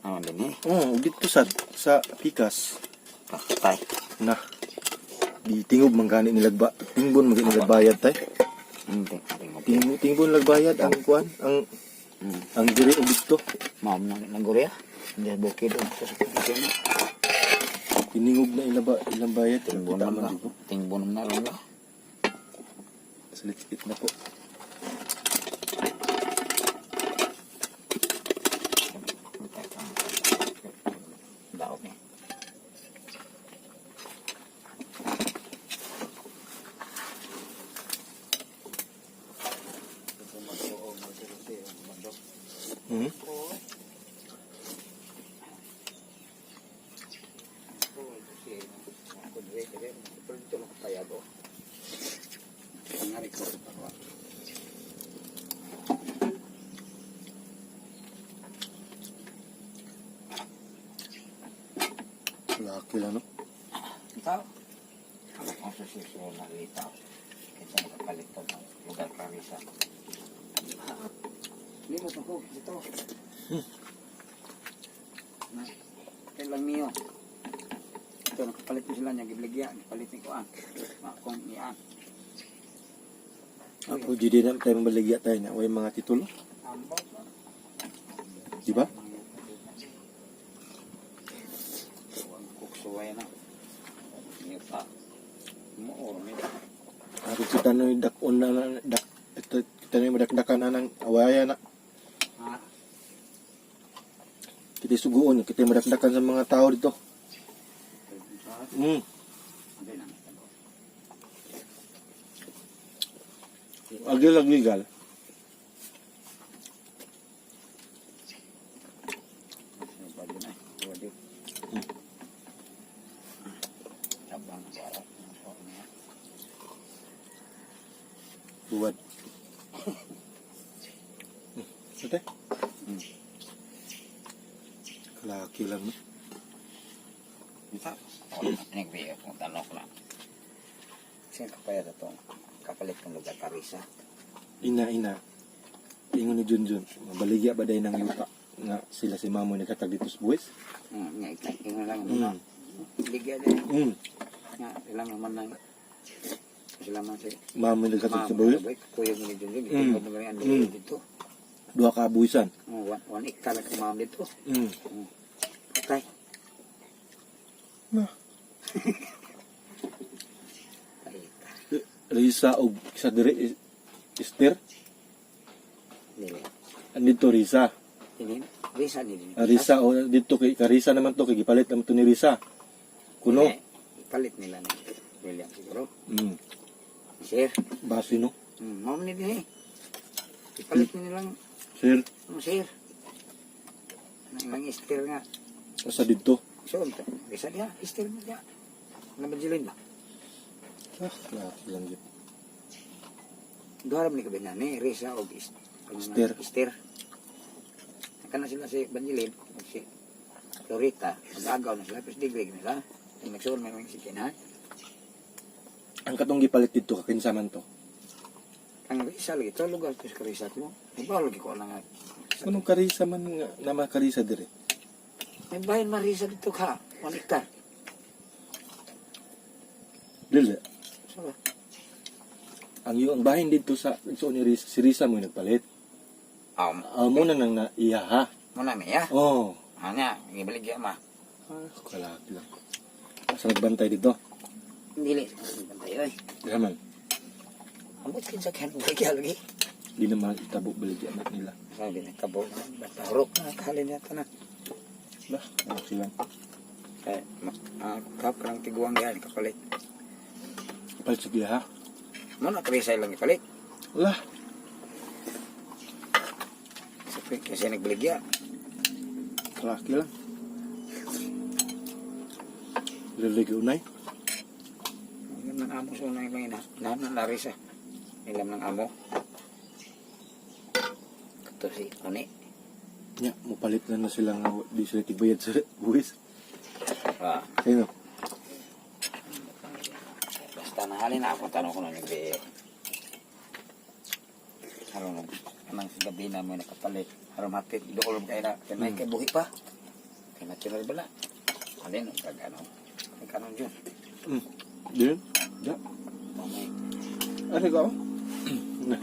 Ano din eh? Oh, dito sa pikas Patay. na di tingob man gani nilagba tingbon man gani nilagbayad tay. Hindi. Ting tingbon lagbayad ang kuan ang ang diri og dito. Mao na nang gorya. Hindi sa bukid o sa bukid na. Tiningog na ilaba ilang bayad Tingbon kita man man ba? dito. Tingbon na lang ba? Salitsit na po. Daot ni. Laki lang no. Ikaw? Ang susisyo na rito. Kita nakapalit to ng lugar karisa. Limot ako dito. Na, kailang niyo. Ito, nakapalit mo sila niya, gibligya. Nakapalit ni Kuan. Makong niya. Ako di na tayo mabaligya tayo na way mga titulo, Ambot na. di ba? Ang kuksuway na. Niya pa. Muor niya. Ako kita no dak-on na na- dak ito kita no madakdakan anang awaya na. Ha? Kita suguon, kita madakdakan sa mga tao dito. Hindi na. Agil agigal. Buwad. Ate? Kalaki lang no. Ina ina. Ingon ni Junjun, mabaligya ba day ng yuta nga sila si Mamoy nagkatag dito sa buwis? Mamoy nagkatag sa buwis. Duha ka buwisan. Patay. Na. Ay, Risa og sa dire Esther. dili. Andito Risa. Ini, Risa ni din. Ah, Risa o dito kay Karisa naman to kay gipalit naman to ni Risa. Kuno. Eh, Ipalit nila ni William siguro. Sir, Base no. Mao ni din eh. Ipalit ni nilang Sir, sir. Nang ilang istir nga. asa dito? So, unta, Risa diha, istir mo diha. Nabadjilin ba? Ah, laki lang yun. Duha ra man ni kabina ni Risa og Istir. Istir. Kana sila si Banjilin ug si Lorita, mag-agaw na sila, pero digrig nila. Ang nagsuon may mga si Kina. Ang katong gipalit dito kakinsa man to. Ang Risa lagi to lugar to sa Risa ko. May bawo lagi ko lang nga. Anong Karisa man nga nama Karisa dire? May bahin Marisa dito ka. 1 hectare. Dili. So, Ang yung ang bahin dito sa so ni Risa, si Risa mo yung nagpalit. Ah, mo na nang na iya ha. Muna niya. Oh. Anya, gibaligya ma. Ah, kalaki lang. Sa nagbantay dito. Dili, bantay oy. Diha man. Ambot kinsa kay baligya lagi. Di na maitabo baligya anak nila. Sabi na kabo na basta hurok na kalin niya tanan. Lah, ano sila? Kay kap kanang tiguang diha kapalit. Palit sa ha? Mo na krisay lang ipalit. Lah, Sa kasi nagbaligya. kalaki lang. Lilig unay. Ilam ng amo sa unang ibang ina. Nahan na lari sa. Ilam ng amo. Kato si Oni. Nya, mupalit na na sila nga di sila tigbayad sa buwis. Ah, Ayun o. basta nahalin na ako tanong ko na nagbi. Haron anang sa gabi na mo nakapalit. Haron hapit dool kay na kay may kay buhi pa. Kay natural bala. Alin ang kag ano. Kay kanon jud. Diyan? Ya. May Ano ka? Na.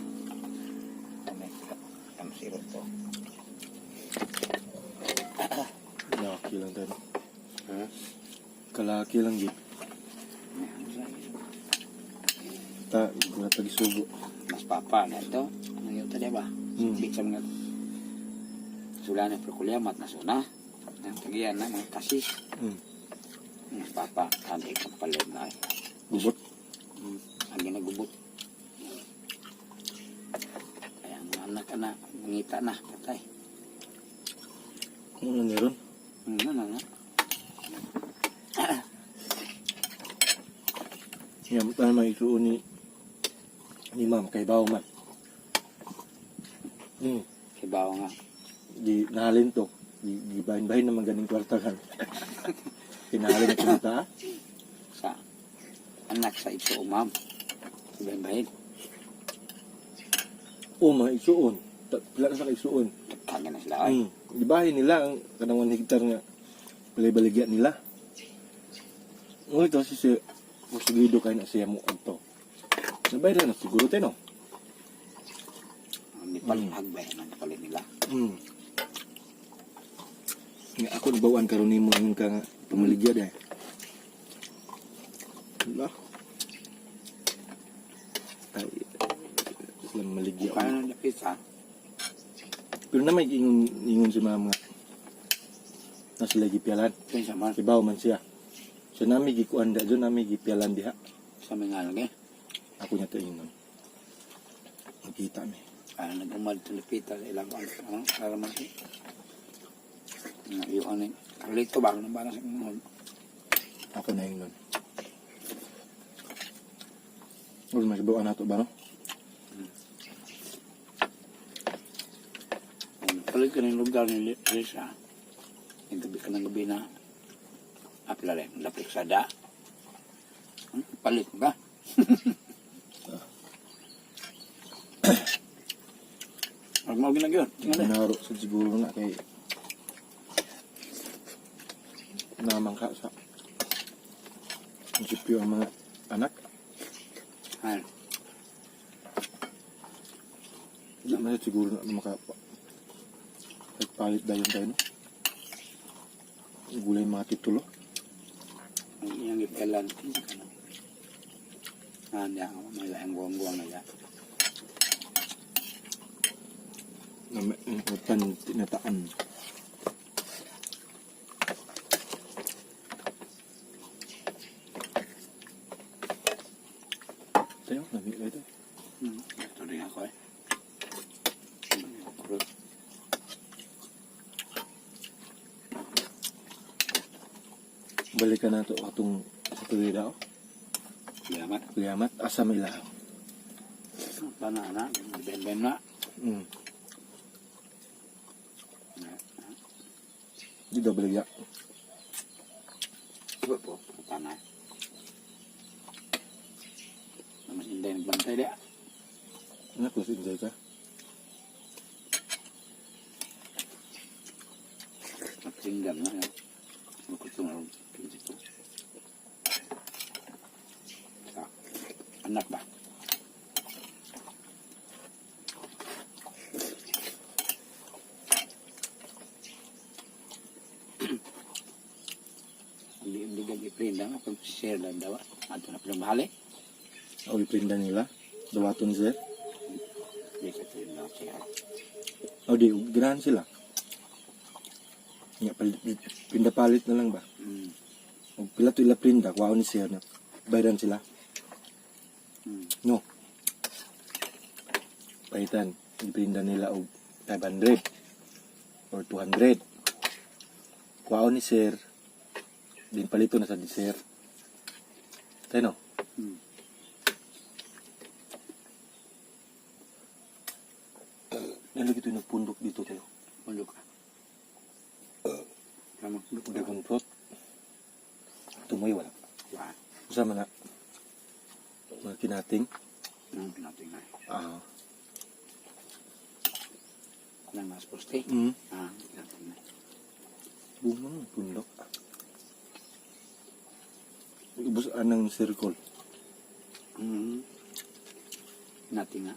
may am siro to. Kalaki lang tayo. Ha? Kalaki lang yun. May ano sa Ta, wala tagisugo. Mas papa na ito. Ang yuta di ba? Hmm. Sa mga sula na prokulyamat na suna. Ang tagiyan na mga kasis. Mas papa, tani kapalit na ay. Gubot. Ang ginagubot. Kaya ang mga anak na, mangita na, patay. Ano na ron? Ano na. Yan, tayo may isuon ni ma'am kay Bao man. Kibaw nga. Di nahalin to. Di bahin-bahin naman ganing kwarta kan. Tinahalin na kumita. Sa anak sa ito, ma'am. Ibahin-bahin. O mga isuon. Pila na sa isuon. Tagkagan na sila ay. Di bahin nila ang kanang 1 hektar nga balay-baligya nila. Ngunit kasi si Musugido kay na siya mo adto. Nabayad na siguro tayo no. Ang nipalit hagbay, ang nipalit nila. Nga ako nabawaan karon nimo ingon ka nga pamaligya dai. Lah. Ay, sila maligya. Paano na pizza? Pero na may ingon ingon si mama nga nasa lagi pialan. Kinsa man, Kibaw man siya. So nami gikuan da dyan, nami gipialan diha. Sa mga lagi. Ako niya to ingon. Nakita mi. Ano nag-umad sa lupita sa ilang ano, para man siya. Nga, yung ano, Carlito ba? Ano ba na sa ingon? Ako na ingon. Uy, may kibaw na to ba no? Palit ka ng lugar ni Lisa. Yung gabi ka ng gabi na apla rin, lapit sa da. Palit ba? Huwag mo ginag yun. Tingnan na. Naro sa siguro na kay namangka sa prinsipyo ang mga anak. Ay, Di man siguro na maka nagpalit dayon tayo no? Gulay mga titulo. Ang iyang ipelan. Ah, hindi ako. May laing guwang-guwang na yan. Na may tan tinataan. Tayo, nami ito. Ito rin ako eh. Kurot. Balikan na ito atong sa tuloy daw. Salamat. Kuyamat, asa may lahaw. Pana na. Ben-ben na. Di daw baligya. Iba po. Pana. Mas hindi nagbantay di. Anak ko, enjoy ka. Napasinggam na. Magkutong ron. Dito. Sa anak ba? Hindi hindi kag iprinda nga pag share lang daw. Ato na pinamahali. O iprinda nila. Dawaton sir. Di ka tuyo na siya. O di, ganahan sila. Nga, pindapalit na lang ba? Og pila to ila prinda, kuwaon ni sir na. Bayaran sila. No. Palitan, iprinda nila og 500 or 200. Kuwaon ni sir, din palito na sa di sir. Tayo no? Nalagay ito yung nagpundok dito tayo. Pundok ka. Tama, pundok ka. Dragon fruit. Tumoy wala. Wa. Usa man na. Mga kinating. Pinating na. Ah. Nang mas poste. Ah, pinating na. Bunga ng pundok. Ubos anang circle. Pinating na.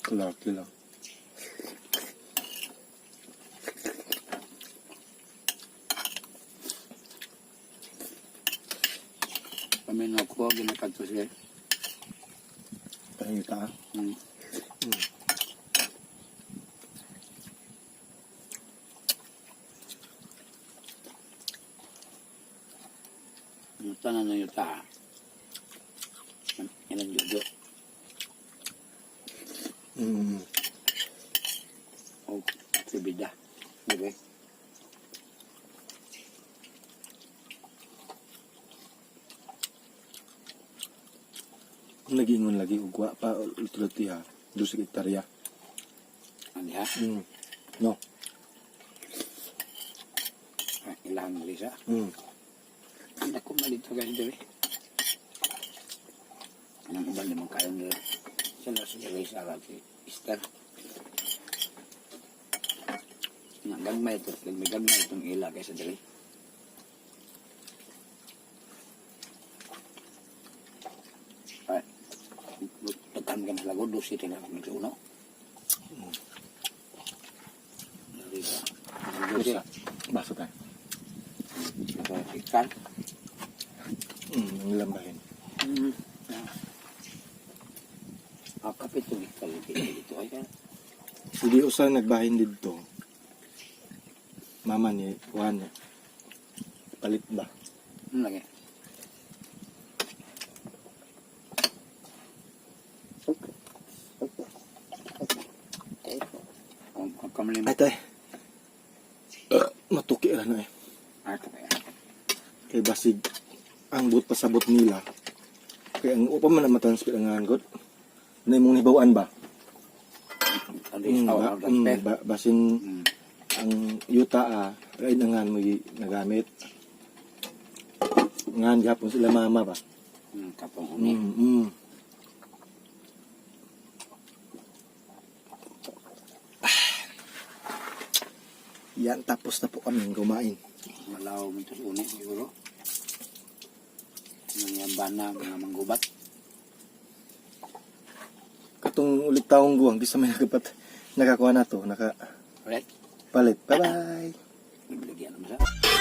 Kalaki lang. Paminaw ko, ginakadto siya. Parang yuta ah. Yung tanan na yung ta. Ilang judo. O tibida. Diba? Kung nag-ingon lagi, ugwa pa ultrati ha. Dos hektarya. Ano ha? No. Ah, ilang lisa. Ang ako malito guys diri. Anong uban naman kayo nila. Sila sa Lisa lagi. Easter. Nga, gagmay ito. Gagmay, gagmay itong ila kaysa diri. Ay, pagkam ka na lago, dusi tingnan kami sa uno. Lisa. Dusi. Basta. Basta tayo. Ito, ikan. Ang lambahin. Ah, kapit itong ikan dito ay kan. Hindi usa nagbahin dito. Mama ni kuha niya. Palit ba? Ano lagi? Kung kamali mo. Ay tay. Matuki ra na eh. Ah, ito kaya. Kay basig ang but pasabot nila. Kay ang upa man ang matransfer ang hanggot. Na imong hibaw-an ba? Ang isaw, Ba, ang transfer. basin ang yuta ah, rain ang ngan mo nagamit. Ngan gapon sila mama ba? Kapong uni. Yan, tapos na po kami kumain. Malaw mo ito sa uni siguro. Mga bana, mga manggubat. Katong ulit taong guwang, di sa may nakapat, nakakuha na to, naka Right? palit. Bye-bye! Ibigyan naman sa.